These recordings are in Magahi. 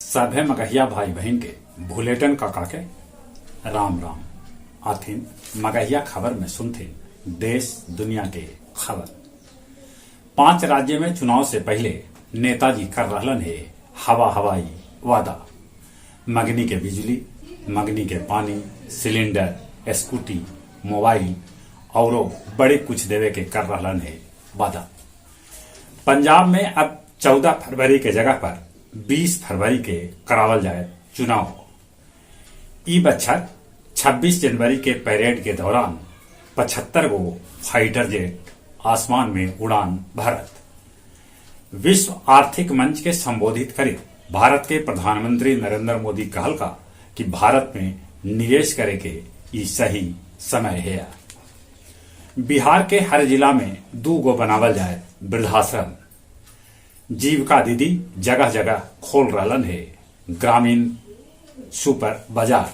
सभे मगहिया भाई बहिन के भुलेटन काका के राम राम। आथिन मगहिया खबर में सुनथिन देश दुनिया के खबर। 5 राज्य में चुनाव से पहले नेताजी कर रहलन हे हवा हवाई वादा। मगनी के बिजली, मगनी के पानी, सिलेंडर, स्कूटी, मोबाइल औरो बड़े कुछ देवे के कर रहलन हे वादा। पंजाब में अब 14 फरवरी के जगह पर 20 फरवरी के करावल जाए चुनाव। ई बच्छर 26 जनवरी के परेड के दौरान 75 गो फाइटर जेट आसमान में उड़ान भरत। विश्व आर्थिक मंच के संबोधित करित भारत के प्रधानमंत्री नरेंद्र मोदी कहल का कि भारत में निवेश करे के ई सही समय है। बिहार के हर जिला में 2 गो बनावल जाए वृद्धाश्रम। जीविका दीदी जगह जगह खोल रहलन है ग्रामीण सुपर बाजार।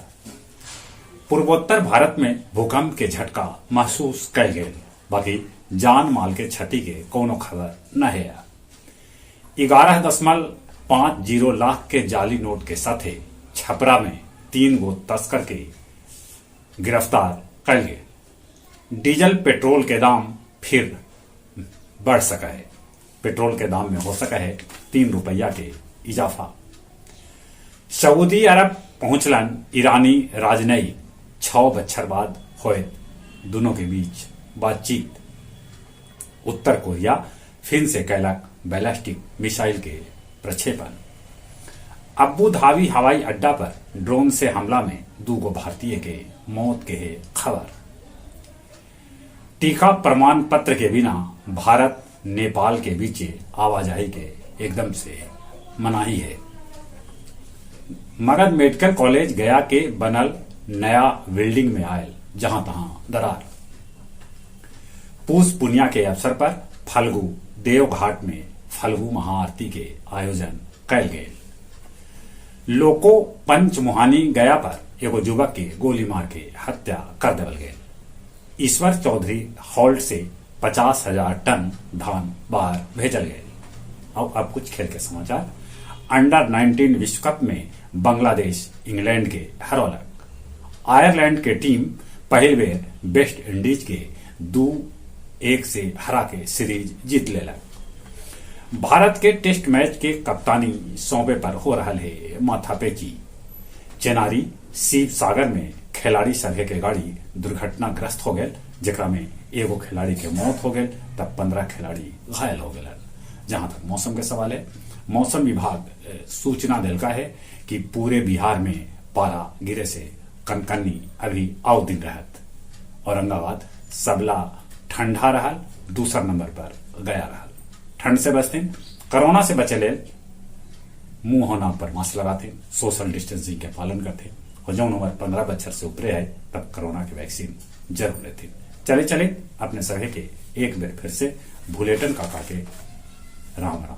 पूर्वोत्तर भारत में भूकंप के झटका महसूस कयल गेल, बाकी जान माल के क्षति के कोनो खबर न है। 11.50 लाख के जाली नोट के साथे छपरा में 3 गो तस्कर के गिरफ्तार कयल गेल। डीजल पेट्रोल के दाम फिर बढ़ सका है। पेट्रोल के दाम में हो सका है 3 रुपया के इजाफा। सऊदी अरब पहुंचलन ईरानी राजनयिक, 6 बच्छर बाद होए दोनों के बीच बातचीत। उत्तर कोरिया फिन से कैलक बैलिस्टिक मिसाइल के प्रक्षेपण। अबू धाबी हवाई अड्डा पर ड्रोन से हमला में 2 गो भारतीय के मौत के है खबर। टीका प्रमाण पत्र के बिना भारत नेपाल के बीच आवाजाही के एकदम से मनाही है। मगध मेडिकल कॉलेज गया के बनल नया बिल्डिंग में आयल जहां तहां दरार। पूस पुनिया के अवसर पर फल्गु देवघाट में फल्गु महाआरती के आयोजन कैल गेल। लोको पंचमुहानी गया पर एगो युवक के गोली मार के हत्या कर देवल गेल। ईश्वर चौधरी हॉल्ट से 50,000 टन धान बाहर भेजल गए। और अब कुछ खेल के समाचार। अंडर 19 विश्व कप में बांग्लादेश इंग्लैंड के हरौलक। आयरलैंड के टीम पहल बेर वेस्ट इंडीज के 2-1 से हरा के सीरीज जीत लेलक। भारत के टेस्ट मैच के कप्तानी सौंपे पर हो रहा है माथापेची। चेनारी शिव सागर में खिलाड़ी सभे के गाड़ी दुर्घटनाग्रस्त हो गए, जेकरा में एगो खिलाड़ी के मौत हो गए तब 15 खिलाड़ी घायल हो गए। जहां तक मौसम के सवाल है, मौसम विभाग सूचना दिलका है कि पूरे बिहार में पारा गिरे से कनकनी अभी आउ दिन रहत। औरंगाबाद सबला ठंडा रहल, दूसर नंबर पर गया रहल। ठंड से बचते, कोरोना से बचे लेल मुंह और नाक पर मास्क लगाते, सोशल डिस्टेंसिंग के पालन करते और जौन उम्र 15 बच्चर से ऊपरे है तब कोरोना के वैक्सीन जरूर लेते। चले चले अपने सभी के एक बार फिर से भुलेटन काका के राम राम।